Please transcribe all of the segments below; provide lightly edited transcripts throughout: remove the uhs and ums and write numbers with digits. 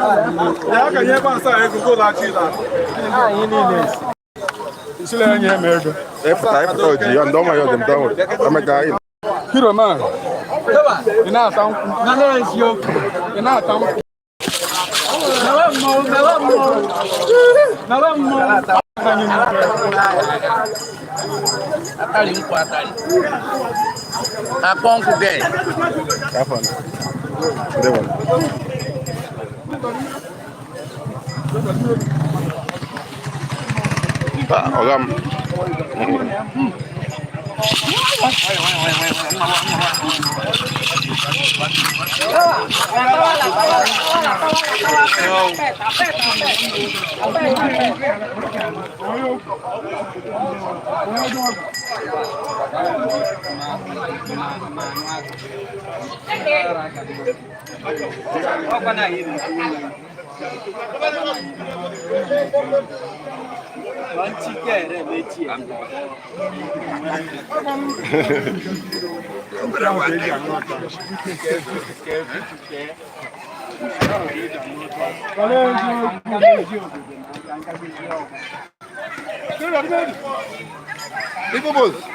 Ya ka nye ebe asaa ego goolu achị ịla. Isile ya nye m ego. Ịpụta ịpụta oji ya ndị ọma ya ọdịm down. Emeka ị Hero man. Ị na-ata nkwụ. Ị na-ata nkwụ. Atari nkwụ atari. Akpọ nkwụ gee. afọ na. Ndị nwe. Ah, ọga m.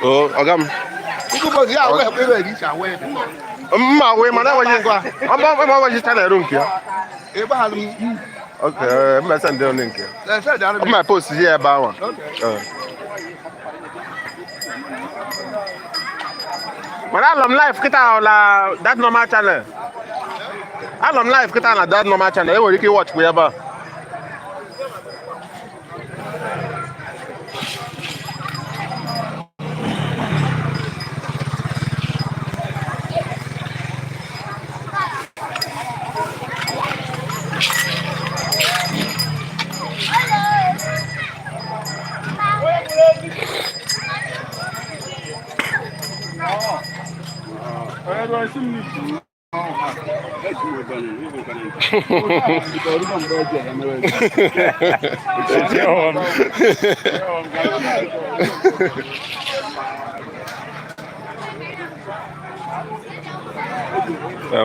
O, ọga m. Mma wee mana enweghị ngwa. Ọmọ ọmọ enweghị channel nke ya. Okay, mma send ndị nke ya. Mma post ya ebe ahụ. Eh. Mana alọ m live kịta na that normal channel. Alọ m live kịta na that normal channel. Enwere ike ịwatch kwa ya ebe a.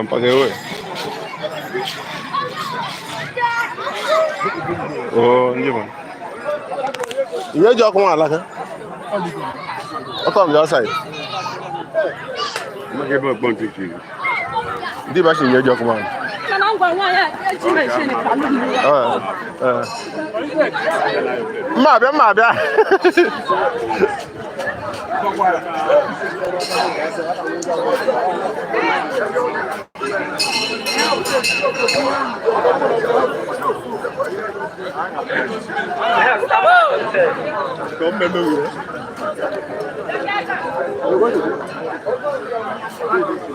Mpaka we. Oh, ndị bụ. Iwe ji ọkụ nwa alaka. Ọkụ ọ bụ outside. Ndị bụ asị iwe ji ọkụ nwa. Eh, eh. Mma abịa, mma abịa.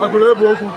Agụrụ ebu okwu.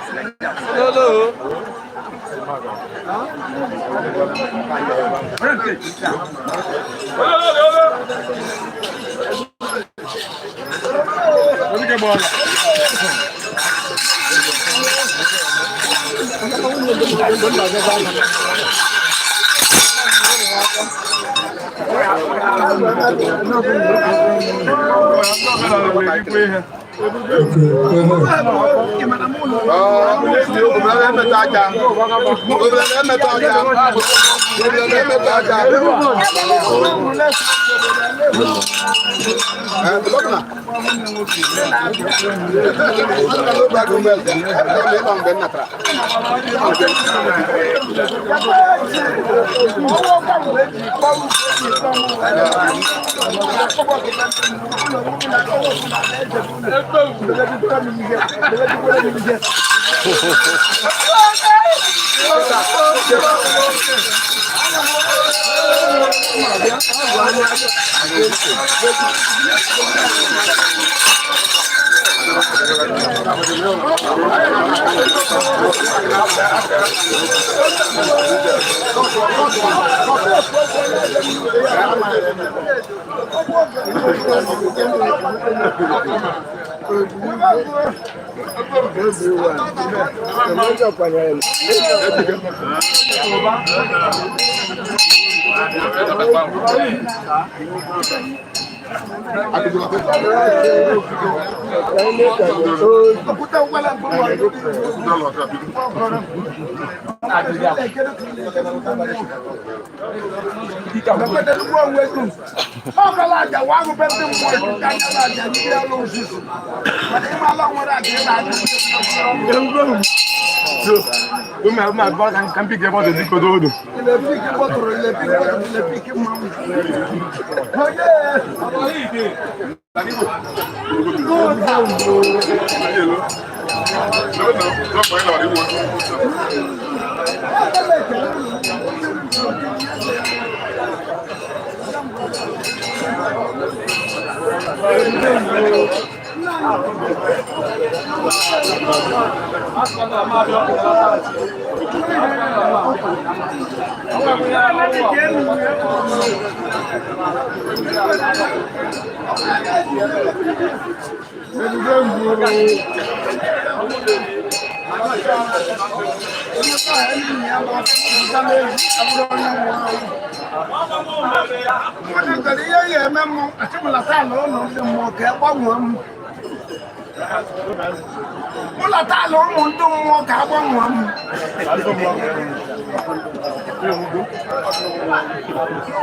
Ụlọtala ụmụ ndị mmụọ ka agbanwe m.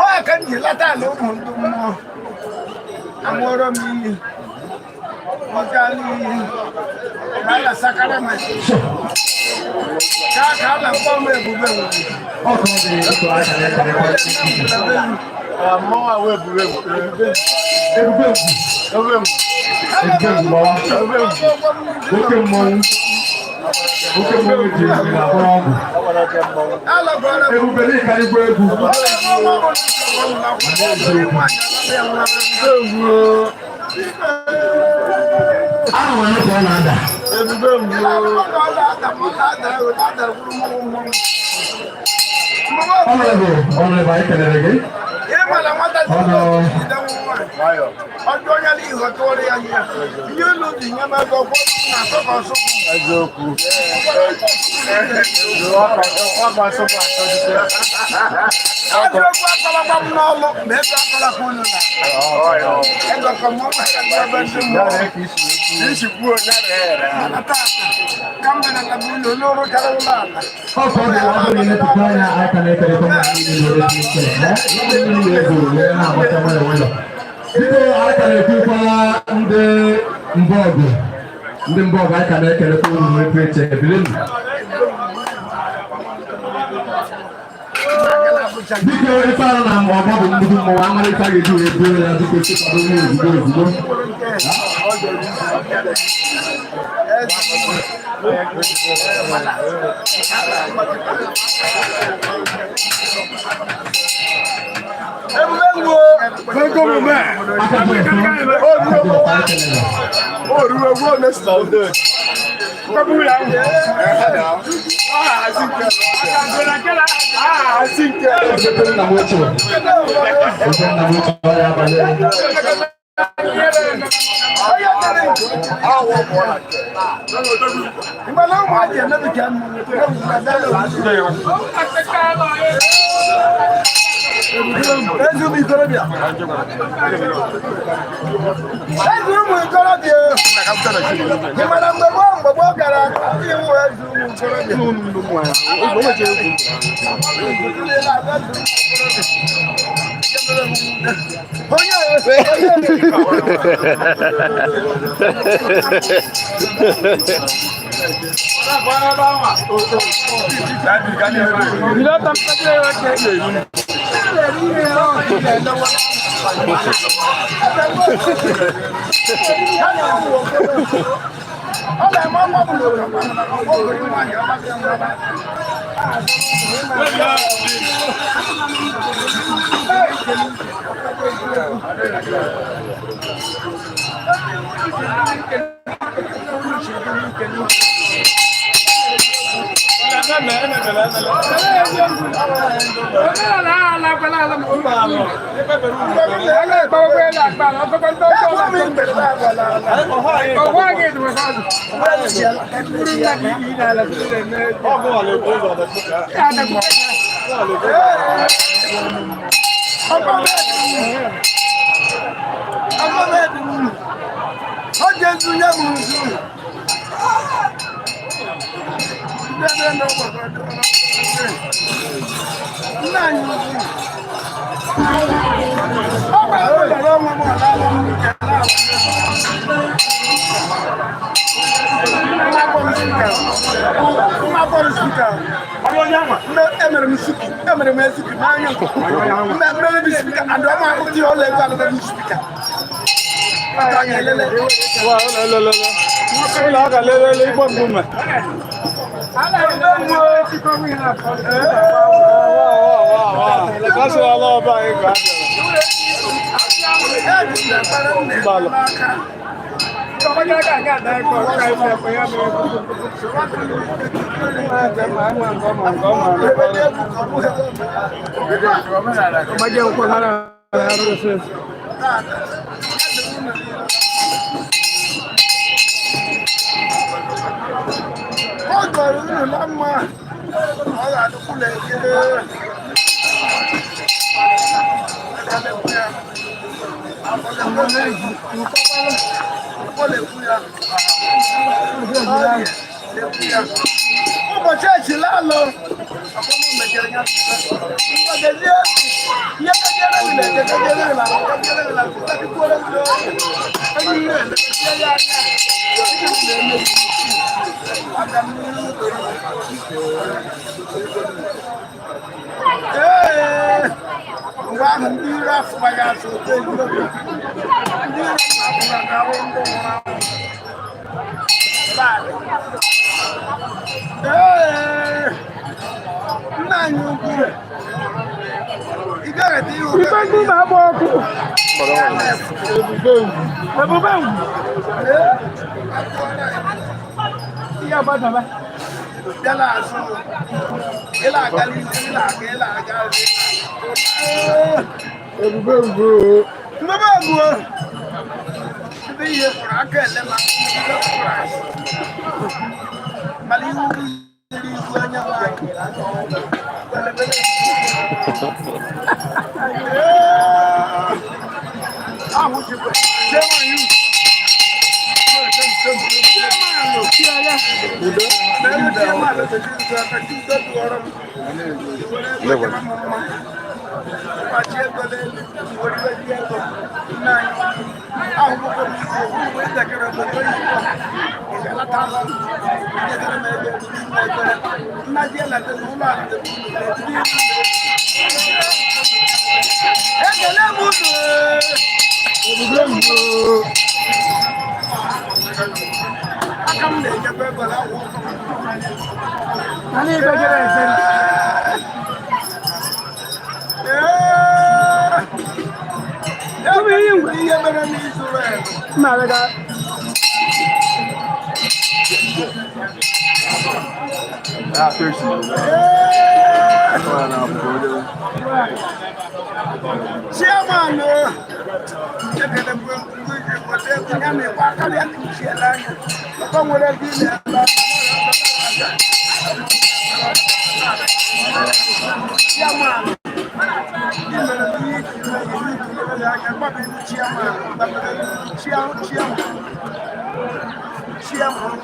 Ọ ka m ji lata ala ụmụ ndị mmụọ. Amụọrọ m iyi. Ọjala iyi. Na ala sakara m. Ka aka ala mkpọ m ebube m. Oke mmọnwụ, oke mmọnwụ ji ebube na-agbara ọgwụ. Ebube n'ịkarịgwa egwu. Ahụ anyị ka ọ na-ada. Honorable, honorable, anyị kelere gị. Ọjọ́ onye n'ihu tụọrọ ya ihe. Ihe olu dị nye m ego ụfọdụ na-asọ ka ọsụkwụ. Ajọ egwu akọlakwa m n'ọlụ ma ego akọlakwa unu na. Ego ka mụ maka ndị ebe ndị mmụọ. Mana taata, ka m bịara na bụ ụlọ n'ọrụ karịa ụlọ ala. Ọ ka ọ dị ọ bụrụ na ịlepụta anya aka na-ekelekwa mmadụ niile nwere ike ike. Ee, ndị niile egwu wee na-agbata nwayọ nwayọ. Biko anyị ka na-ekwukwala ndị mbọọgụ. Ndị mbọọgụ anyị ka na-ekelekwa unu n'efu eche. Bilinu. Biko ife ara na ọgbọ bụ nnukwu mmọnwụ amalite a ga-eji wee buo ya biko chikwado nwa ozugbo ozugbo. Ebube ngwo. Aka bụ efu, aka bụ efu, anyị kelere. Ofe nna m ochie. Ofe nna m ochie ọ ya abalị. Mgbe na ụmụ aji emebi ka m Ezi ụmụ ikorobịa. Ezi ụmụ ikorobịa. Ị mara mgbe gboo gara aga, iwu ezi ụmụ ikorobịa. Onye onye Agọmedi m. Ọ Jesu nye m nzu. Ndị ebe na ọgbakọ dị ọrụ. Nna anyị ukwu. Ọ gwara m ụlọ ọnwa m ọlala m nke ala. Mma bọọlụ speaker. Emere m suki, emere m esuki n'anya. Mmere m speaker, and ọma ahụ dị ọla ego alụrụ m speaker. Anya elele. Ụlọ aka lelele igbo mgbume. Kasịrị ala ọba anyị ka a bịara. Ọ gọrọ unu na mma, ọ ga-adịkwula ekele. Ụbọchị echila alụ Ee, mgbe ahụ ndị iro afụbaghị azụ oke ogologo. Ndị iro afụbaghị ahụ ndị nwụrụ anwụ. Ee, nna anyị ukwu, ị gaghị ihe Ife ndị na-agba ọkụ. Ebube ngwu. Ihe agbadaba. Bịala azụ, ịla aga n'ihu, ịla aga, ịla aga. Ebube ngwu. Mbebe egwu ndị ihe kwụrụ aka ele ma ndị kwụrụ azụ. Mana ihu yiri ihu anyanwụ anyị. Ahụ jikwa. Ekele m unu. Aka m na-ejekwa ego na awụ. Anyị kpegere ekpere. Ee! Ihe mere n'Izrel. Mma wega. Ee! Chairman, ekele m weta ego ya na-ekwe aka ya kpuchiela anya. Ọkọ nwere ego ị na-ebe. Chairman, ị mere m ihe iji mee ihe iji ya anya, gbaba ihu chairman, gbabere chairman, chairman.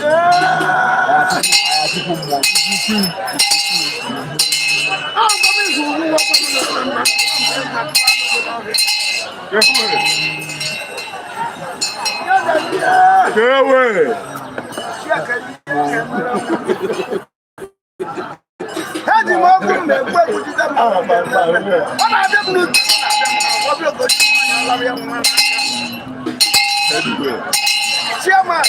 Ee! Ah, gbaba ihu nwa Kewe. Eji m ọkụ m na-egbu egbu jide m. Ọ na-abịa m n'uche, ọ na-abịa m n'ahụ, ọ bịa ogochi mmanya, ọ lara ya nwa n'aka. Chairman,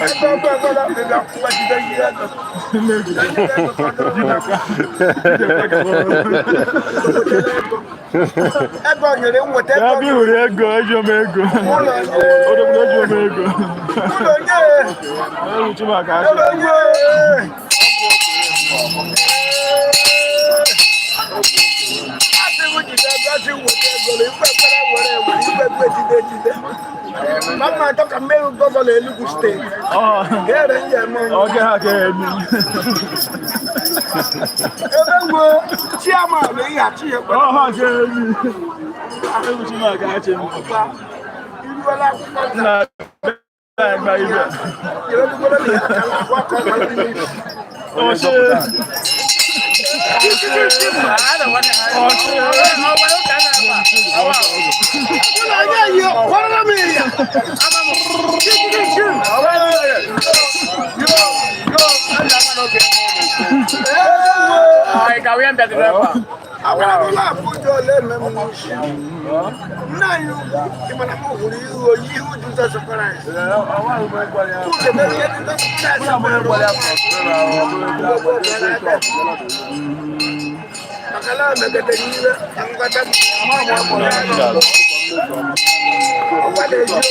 ebe ọkụ ekwela m bịa kwụgbagide ihe ego. Ego nyere nweta ego. Ebe hụrụ ego, eji m ego. Ụlọ nye. Odogwu eji m ego. Ụlọ nye. Ewuchi maka aka. Ụlọ nye. Asị m jide ego, asị m weta ego, na ikpe ekpere were ewere, ikpe ekpe jide jide. Ma mma achọ ka mmeri gọvanọ Enugu steeti. Ọ Ga-ere njem ọnụ. ọ ga ha ka emi. Ebe ngwo chairman ịghachi ya kwere. Ọha nke ezi. Egwu Chimaka achị m. Iruola akwụkwọ nta. Nna gba ibe. Iruola ya akala akwa ka ọ gbara mmiri. Ọchị. Ụlọ onye yi ọkwara m ya. Agwara m Abuja ole eme m n'isi. Nna anyị ukwu, ị ma na m hụrụ ihu onye ihu Jizọs Kraịst. Uche mere ihe Jizọs Kraịst mere maka na megetere iwe na ngwata m. Ọgwa na-eziokwu.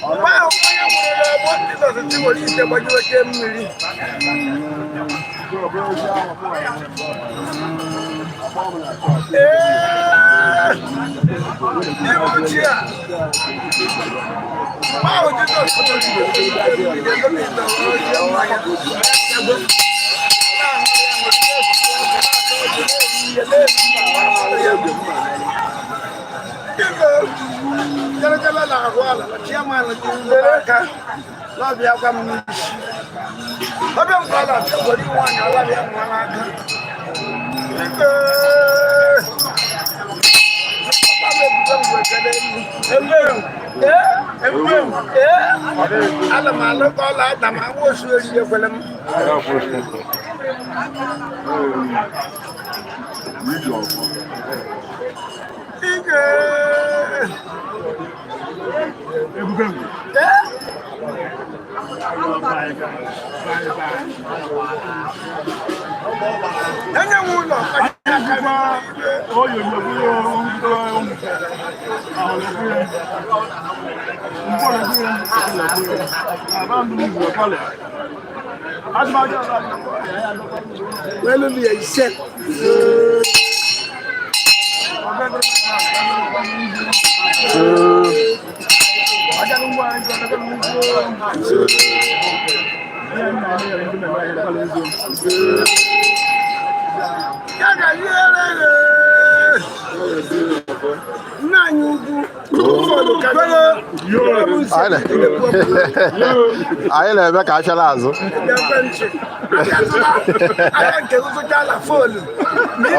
Mgbe ahụ onye nwụrụ n'ọgbọ Jizọs tiwere ite gbajiwete mmiri. Ee, n'ime ochie a, mgbe ahụ Jizọs Biko, na-ahụ ala, chiaman ji nzere aka lọbịa gwa m n'isi. Ọbịa m kwala gwere nwaanyị ọlabịa nwa n'aka. Biko, papa m ebubo m wetara elu. Ee, ana m alụ ka ọla ada m anwụ osu eriri ekwele m. Ike. Ee? Enye m ụlọ welu m ya ise. Ya ga-yiere gị. Nna anyị ukwu ụfọdụ ka Anyị na-eme ka achara azụ. Ahịa nke ụzụchala fonu.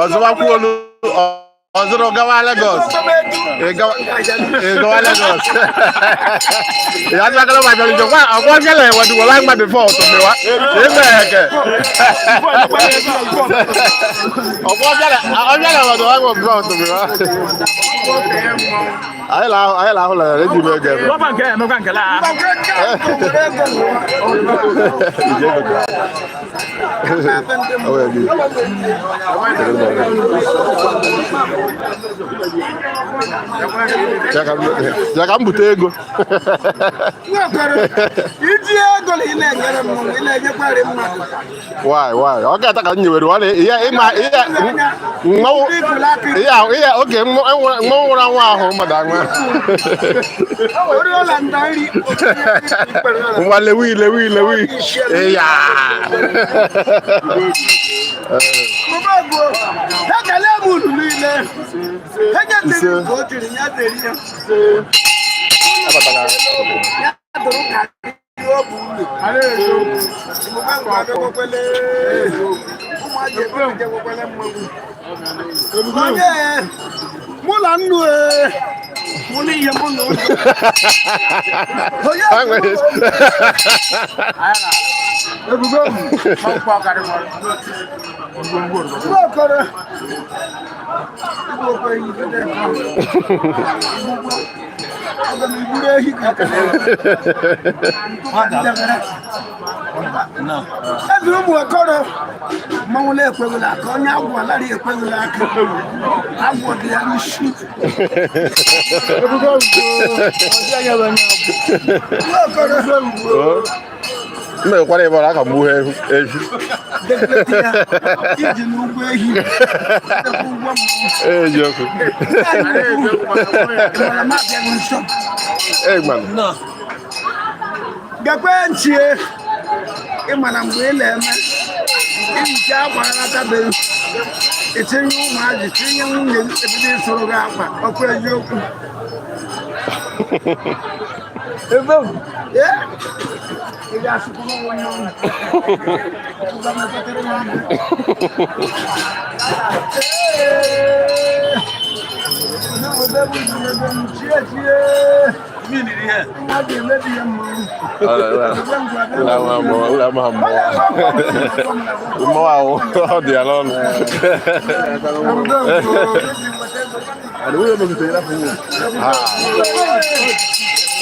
Ọzụwakwu olu ọzụrụ gawa Lagos. Ị gawa Lagos. Ya ti akala ma jọlị jọ ọgbọ jẹlẹ ìwọ̀dù wọlá ń gbàdé fún ọ̀tọ̀ mi wá. Ebe ẹ̀kẹ́. Ọgbọ jẹlẹ ìwọ̀dù wọlá ń gbàdé fún ọ̀tọ̀ mi wá. Anyị na-ahụ na eji m ego ebe. Lọ́pàá nke emekwa nke laa. Ya ka m bute ego. Iji ego na ị na-enyere m, ị na-enyekwara mmadụ. Why, why? Ọ ga-ata ka m nyewere ọ na ihe ịma ihe mmanwụ ihe ihe oge mmanwụ nwụrụ anwụ ahụ mmadụ anwụ. Oriọla nda nri. Ngwa lewi lewi lewi. Ịya. Mụbagwo, ekele m unu niile. Enye dịrị ka o jiri ya dịrị ya. Ya dụrụ ka ihe ọ bụ ulu. Mụbagwo abịakwukwele. Ụmụaji ebigagwakwele mmanwụ. Onye mụ na nnu e, mụ na ihe mụ na ụlọ. Onye Okoro. Igbo okoro ibe na-ekwu. Aga m egburu ehi ka eze ụmụ okoro mmanwụ na-ekweghịla aka onye agwụ alarị ekweghịla aka agwụ dị ya n'isi. Okoro. M mekwara ịbọrọ aka m gbuo ehi. Dekwete ya iji n'ụgwọ ehi dekwa ụgwọ mmanwụ. Eziokwu. Ịmara m abịaghị nso. Ee, gbanụ. Gekwe nchie, ị mara mgbe ị na-eme Ihicha akwa alatabeghị. Etinye ụmụazị, tinye nwunye gị, ebido ịsụrụ gị akwa, ọkwa eziokwu. Ebe m, ee, ị ga-asụkwuru onwe ya ọnụ. Ọkụkọ mekọtara m ọnụ. Ee, ebe bụ ebe m, chie chie. Mmadụ emebi ya mmanwụ. Mmụọ ahụ ọ dị ya n'ọnụ.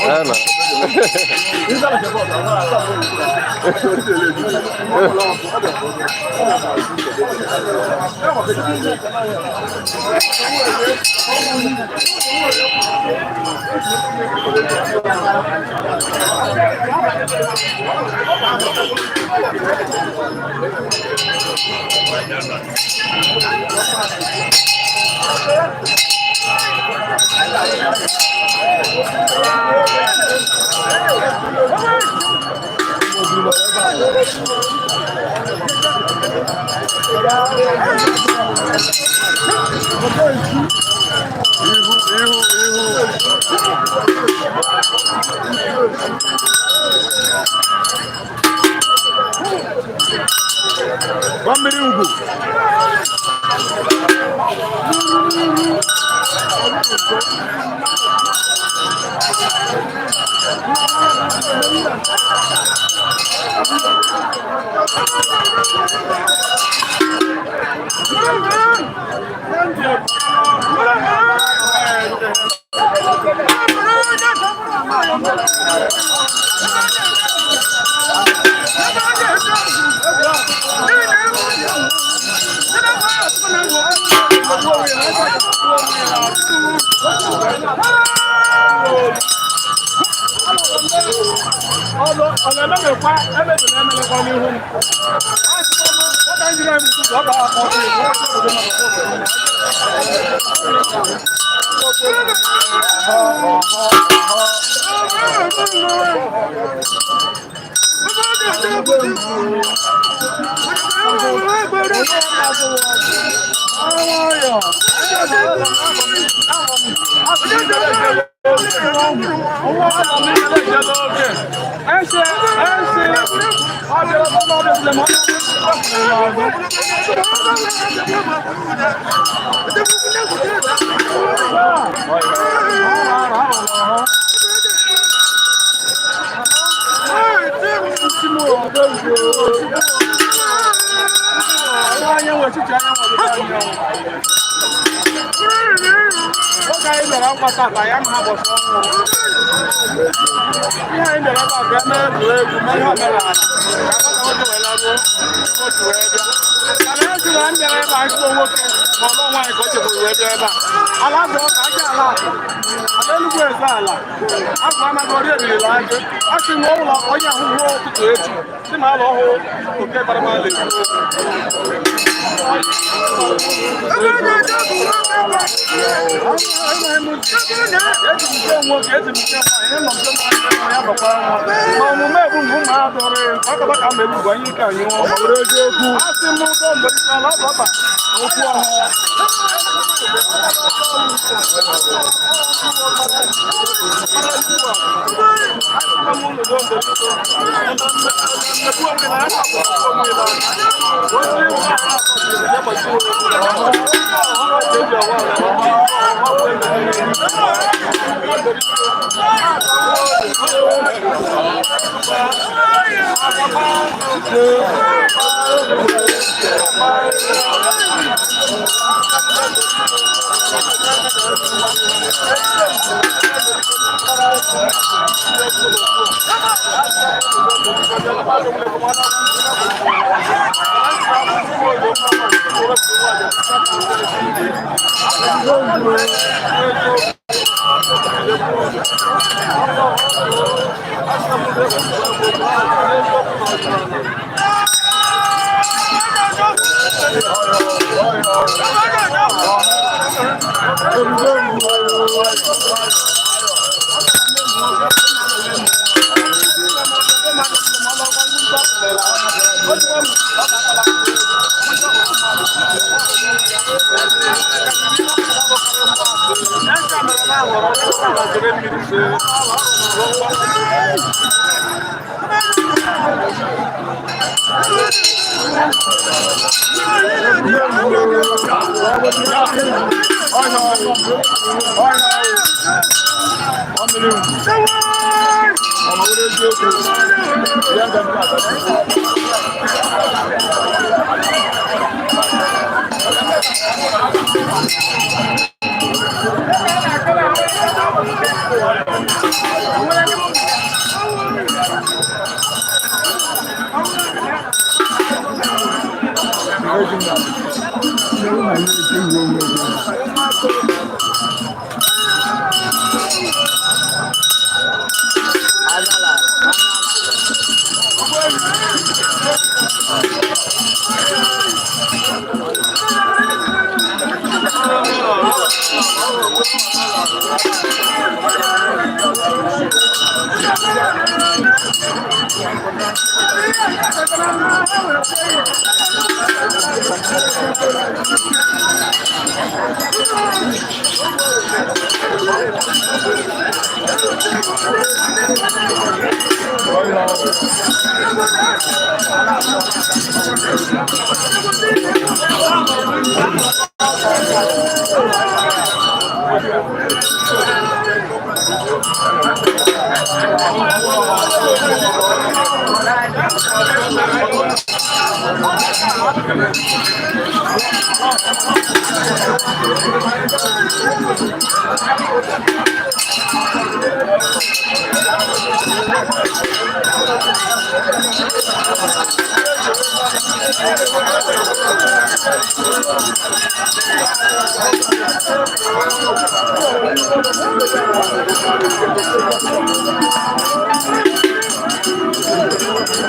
Ah, na. Gwa mmiri ugwu. Ọ na-emebikwa emebiri emelekwa n'ihu m. Nwata njiri anyị bụ ọ ga-akpọ ọkụ iwu. Oge anyị bịara mkpata akpa ya ma ha bọsọ ọnwụ. Ihe anyị bịara ebe a ka eme egwuregwu mee ihe omenala ka nwata nwoke wee laruo otu wee bịa. Mana e jụrụ na m bịara ebe a ezigbo nwoke ma ọ bụ nwaanyị ka o chekwara wee bịa ebe a. Ala dị ọka aja ala akụ. Ala Enugu eze ala. Azụ anaghị ori ebirila ajụ. A sị m ụlọ onye ahụhụ ụtụtụ echi. Si ma ala ọhụụ oke baramala ekwu. Omume egbu mgbe ụmụ ha dọrọ akaba ka mgbe egbu anyị ike anyị nwụọ asị m ụdọ mgbe ala baba okwu ọhụụ.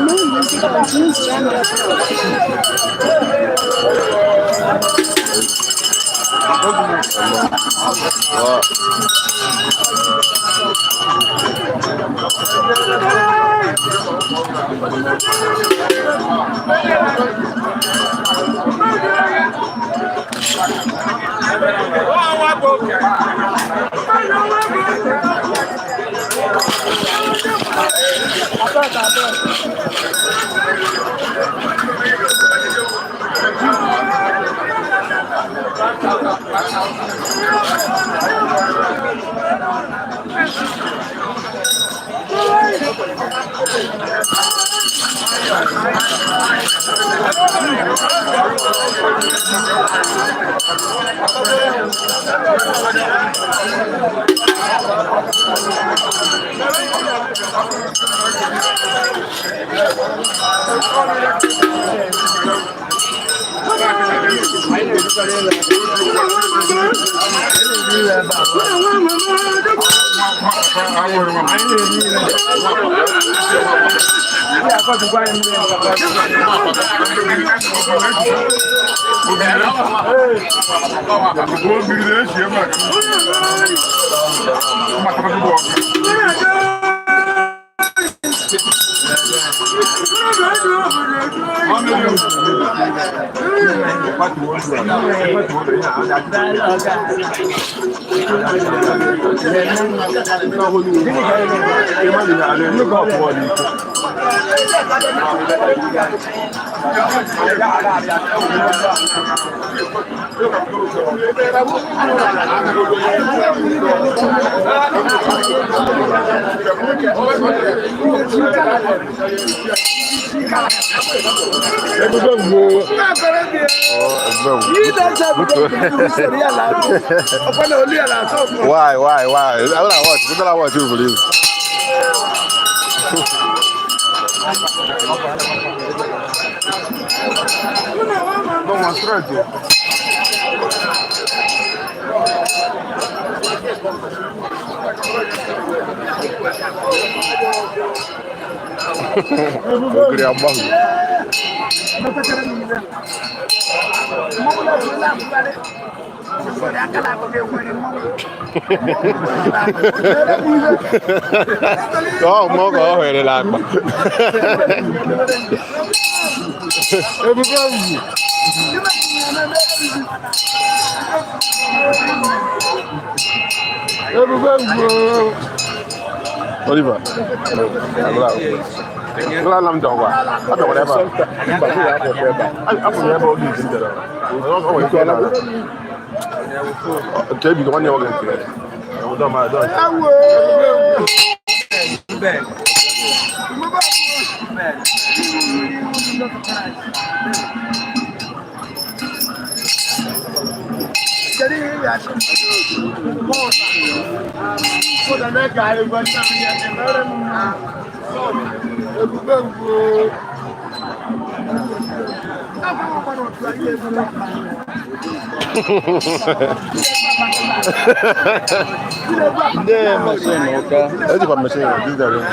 More music on tunesjam.com. Why? I don't watch. I don't watch you believe. Ogiri agbahụ. Ọ mụ ka ọ hwerela akpa. Oliver. Ngala m dọgwa. A bịakwara ebe a. Afọ m ebe oge izi m bịara. Ọ nwere ike na nke ebigo nwanne ya nwoke nke ya. Ụdọ ma ụdọ. Awo! Ndị machine ụka. Ejikwa machine ya, diesel ya.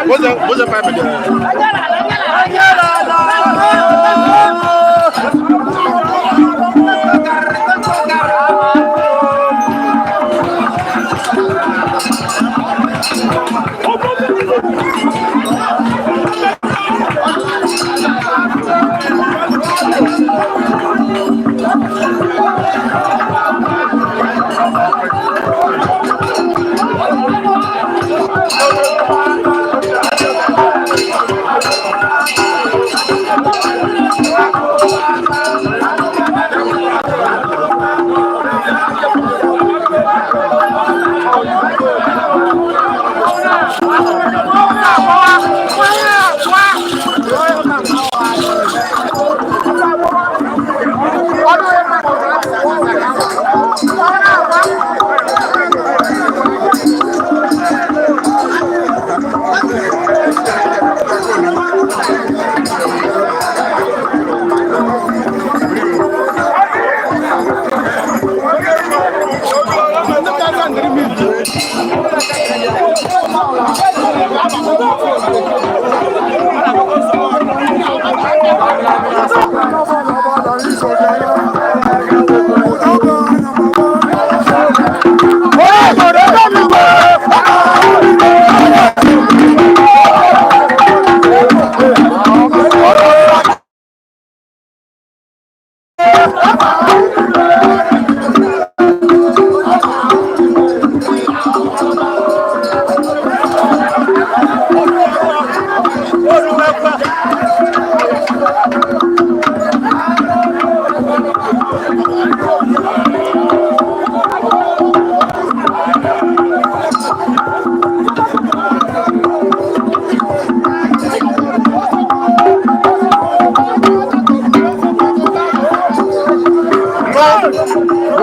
Bóse fẹ́ mi jẹ.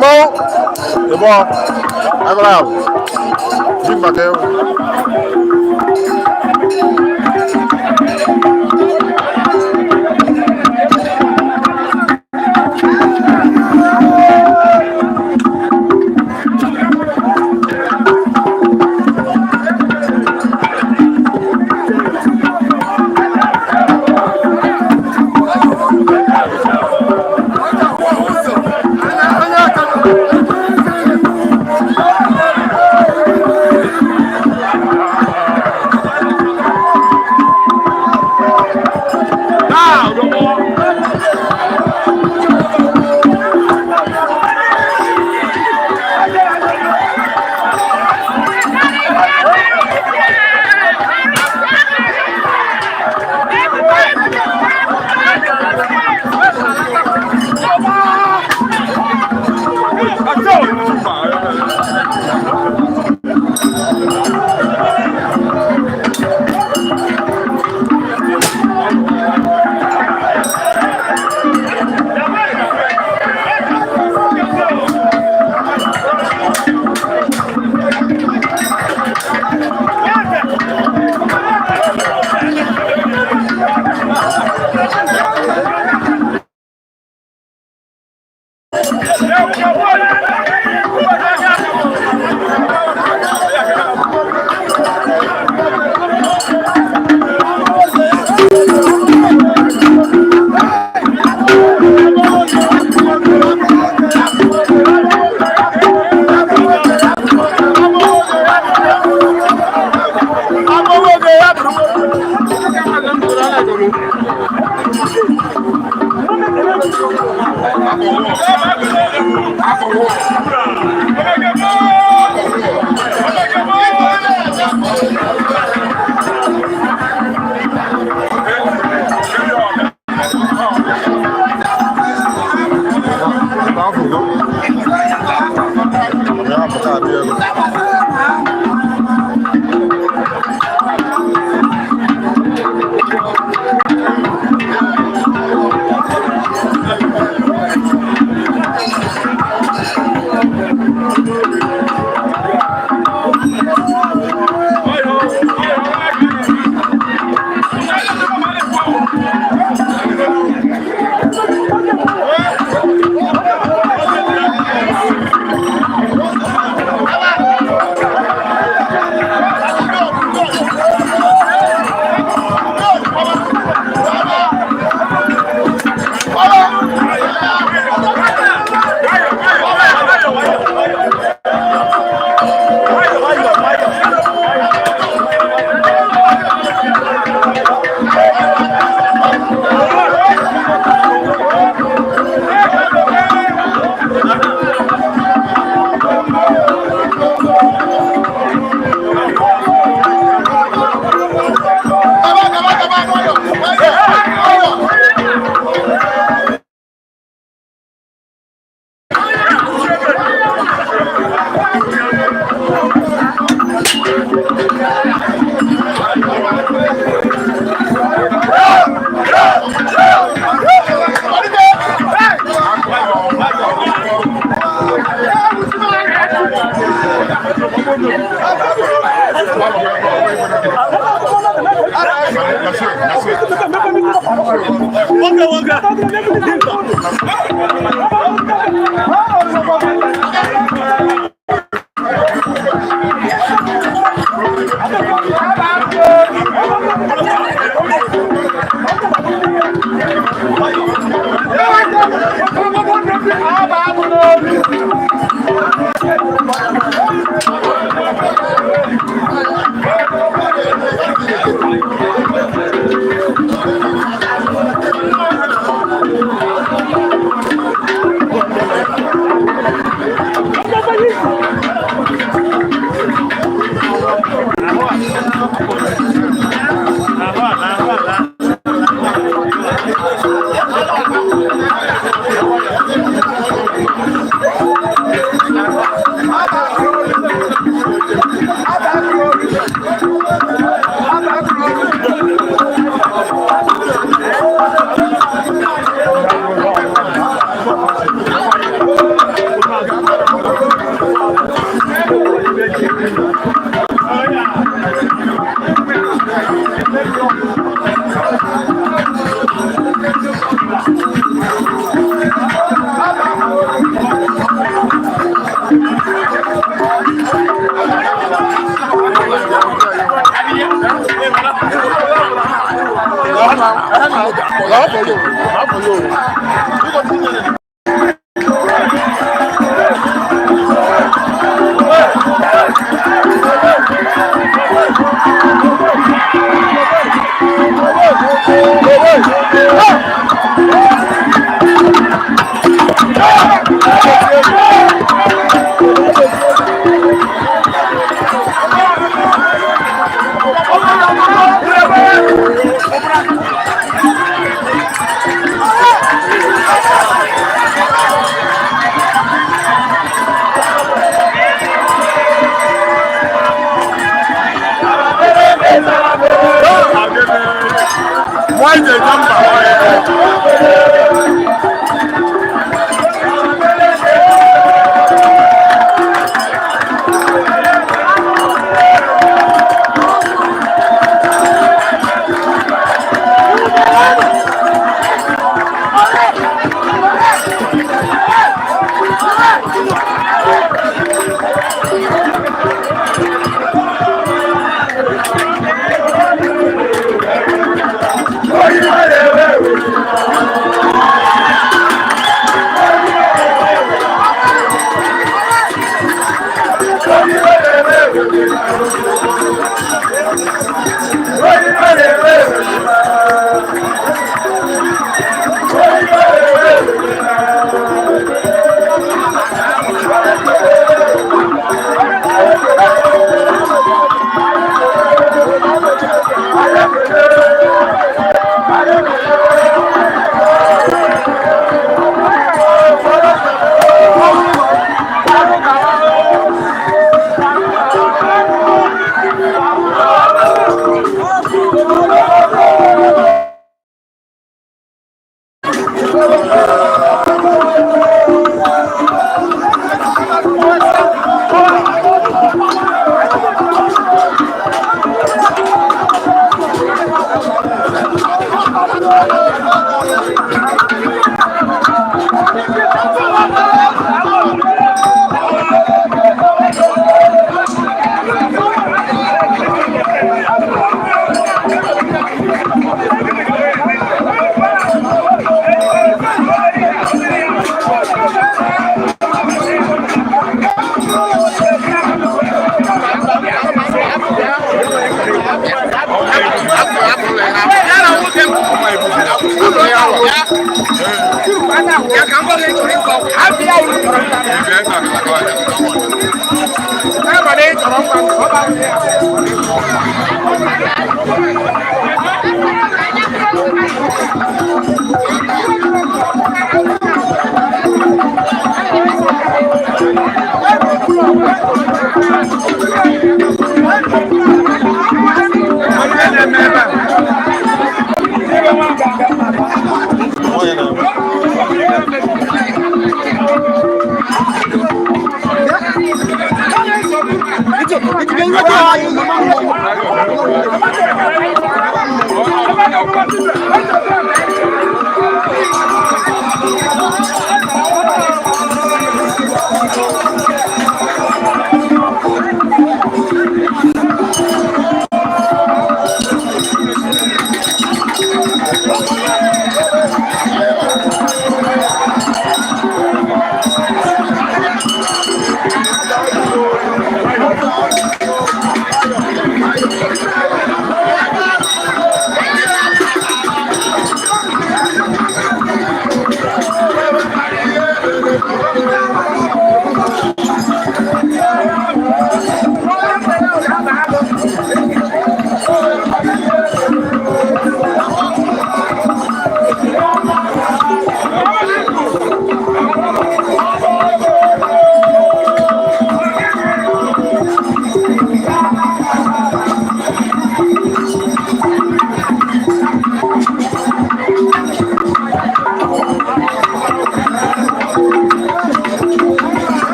Mọ́ ìbọn Abraham bí gbàgbé.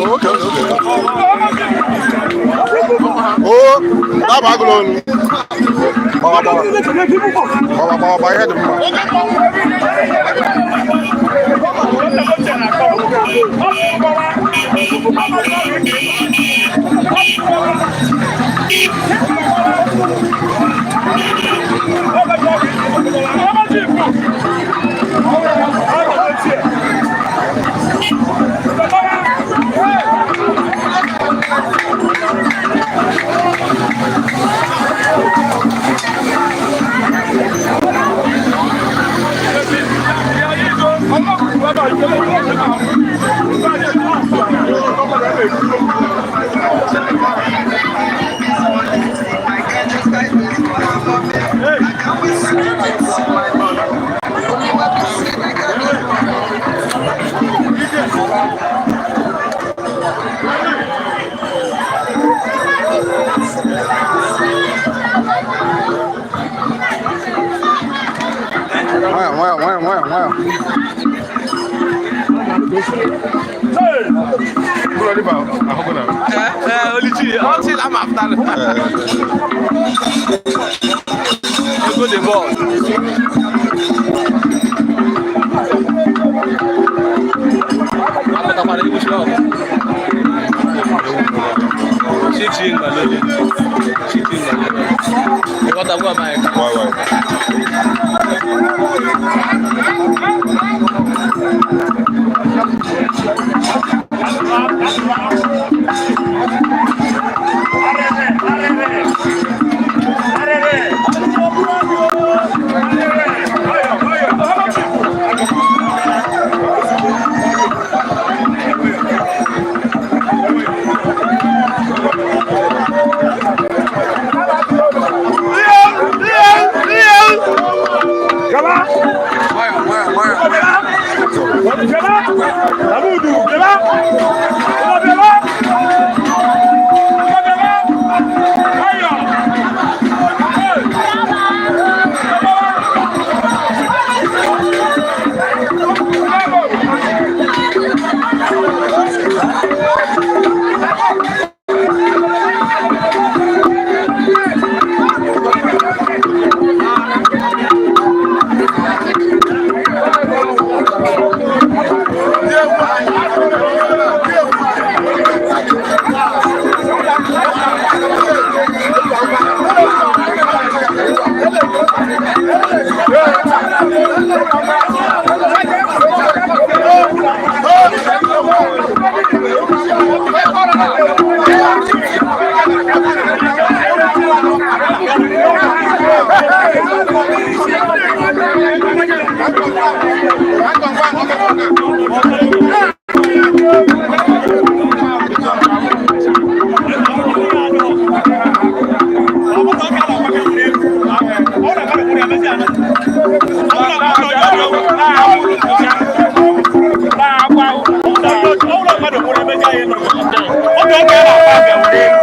Okay, okay. Oh, that bag alone. Bawa, bawa. Bawa, bawa, bawa, ihe dị mma. Nwayọ, nwayọ, nwayọ, nwayọ, nwayọ. Bụrụ ọdịba ahụgo na. Oluchi, until I'm after. You go the ball. Apụtakwara igbuchi ọgụ. Chichi Ngalele. Chichi Ngalele. Ịghọtagwa m anyị ka. Why, why? Oge oge na-akpa abịa were.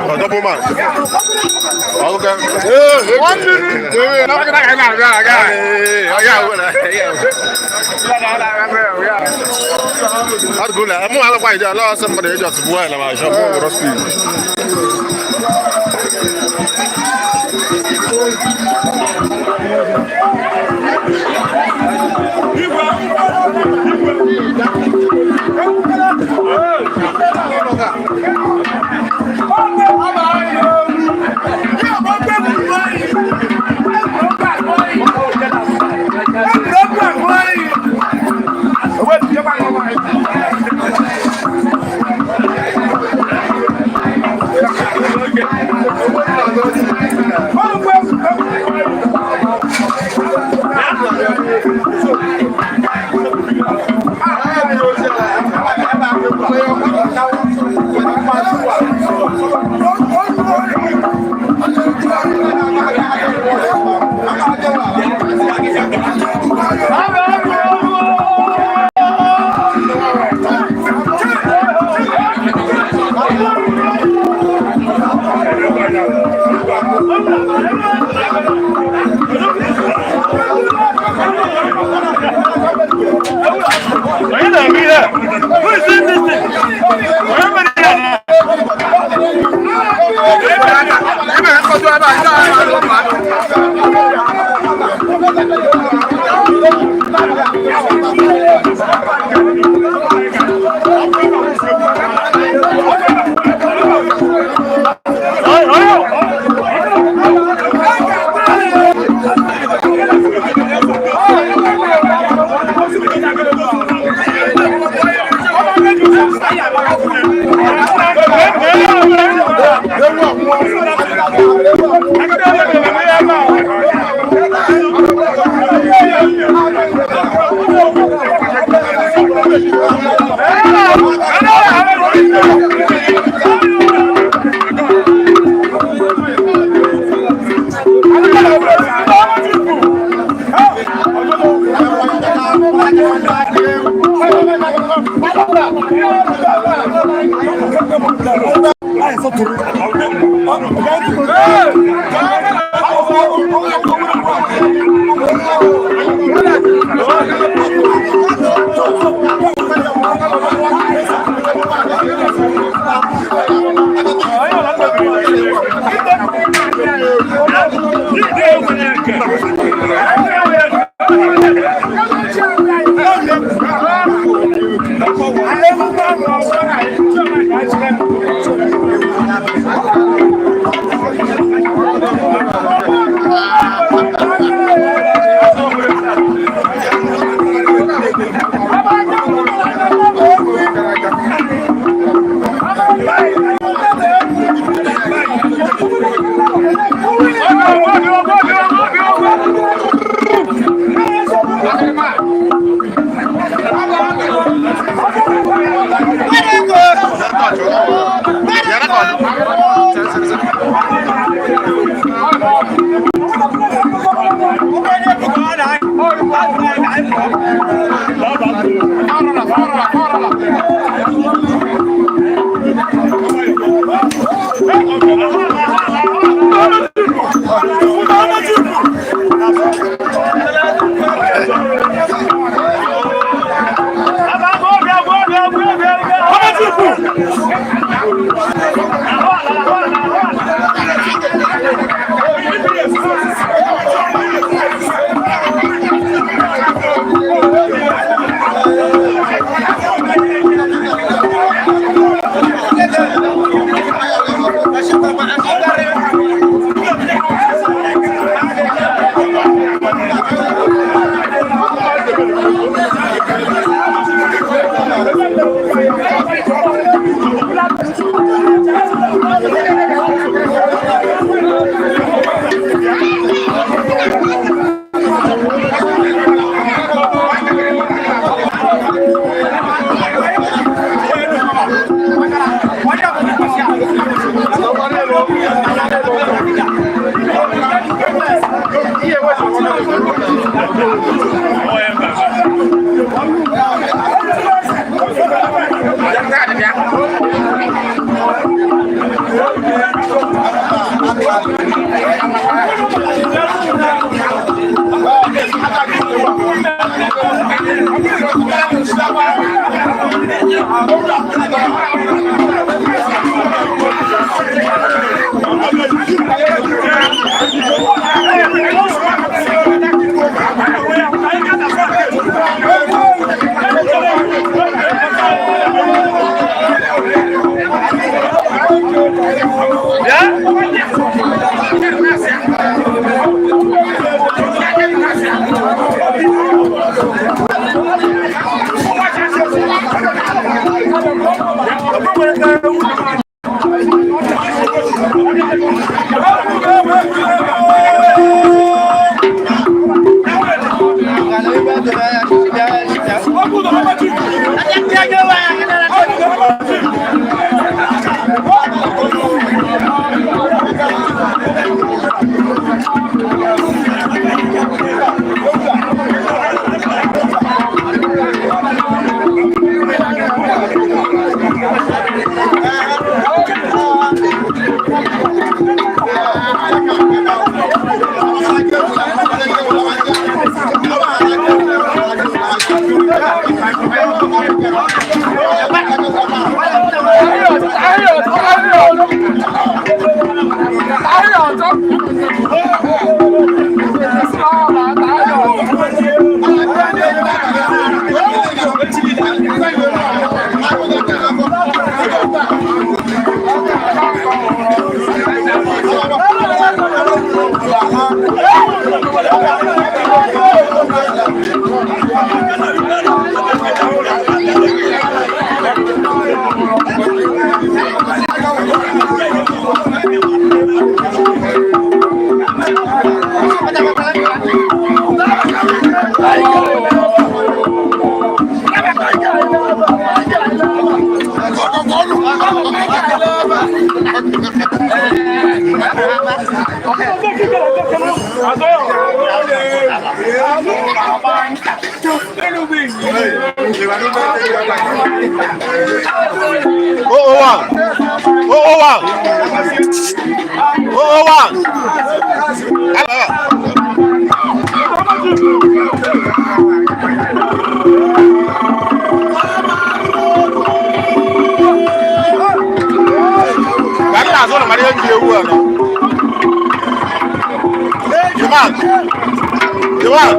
A double man. Okay. 1 minute. That's good. I'm not quite allow somebody just well my shop over speed. Oh, oh, one. Oh, oh, one. Oh, oh, one. Ka ndị azụ na mara ihe ndị ewu a nọ. Jamal. Jamal.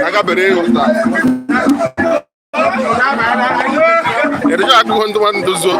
Aga bere ego. Erija akụkọ ndị nwanne dozuo.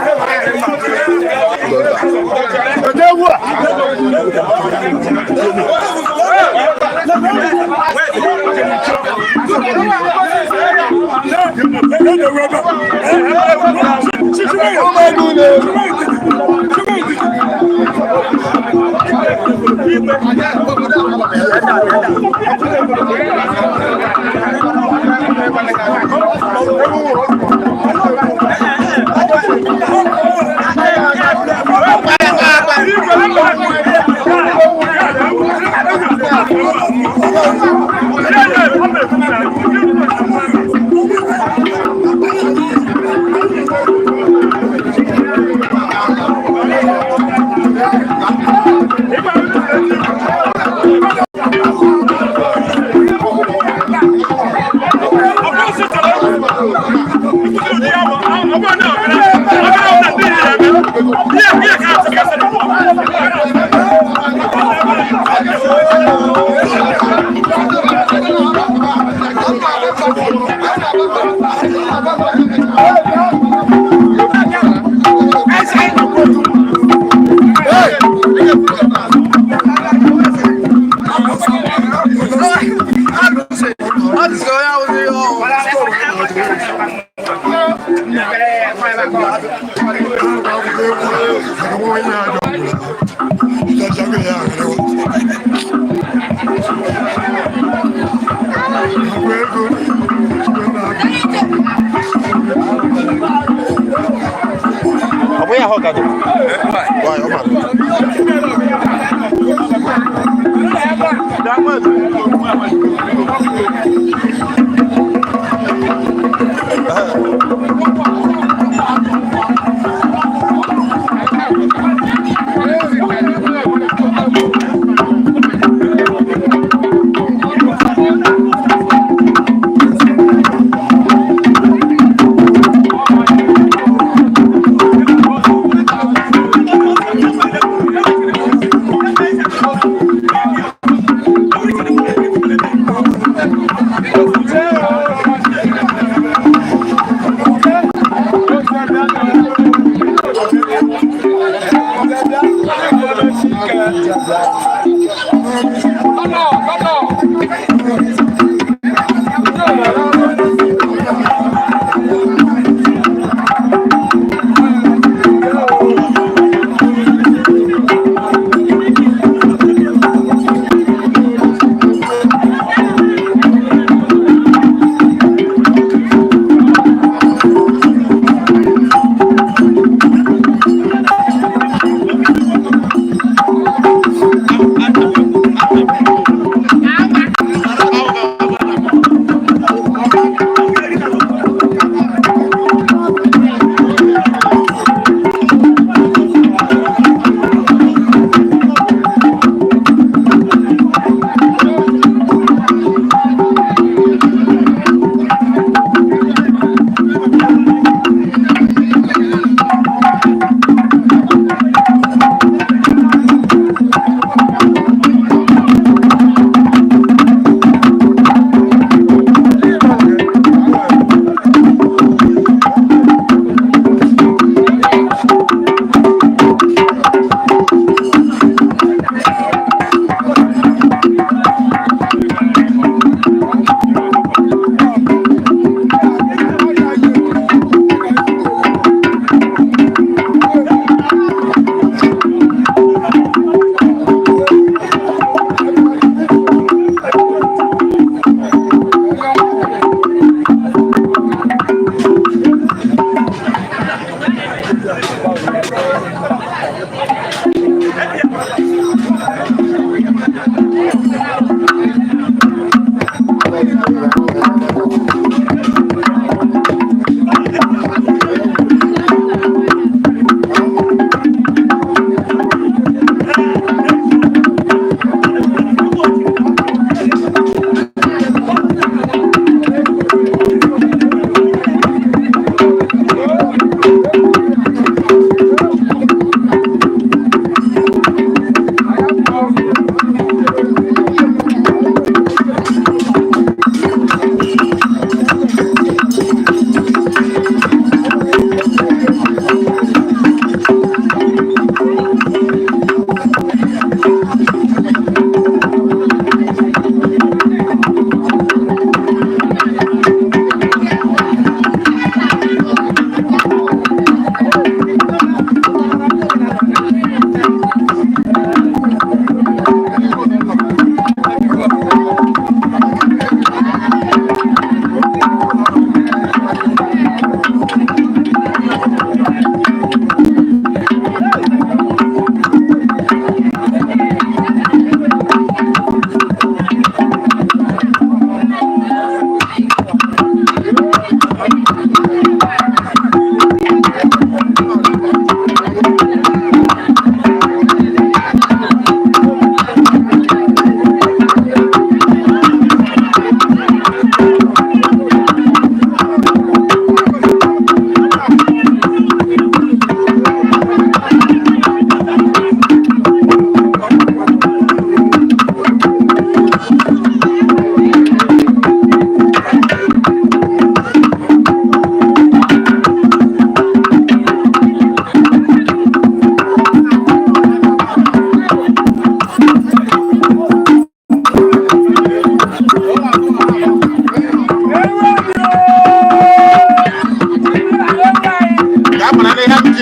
Ọ bụghị ahụ ka dị. Why, ọ mara.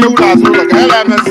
ewu n'azụ ụlọ ka ya na-emesi.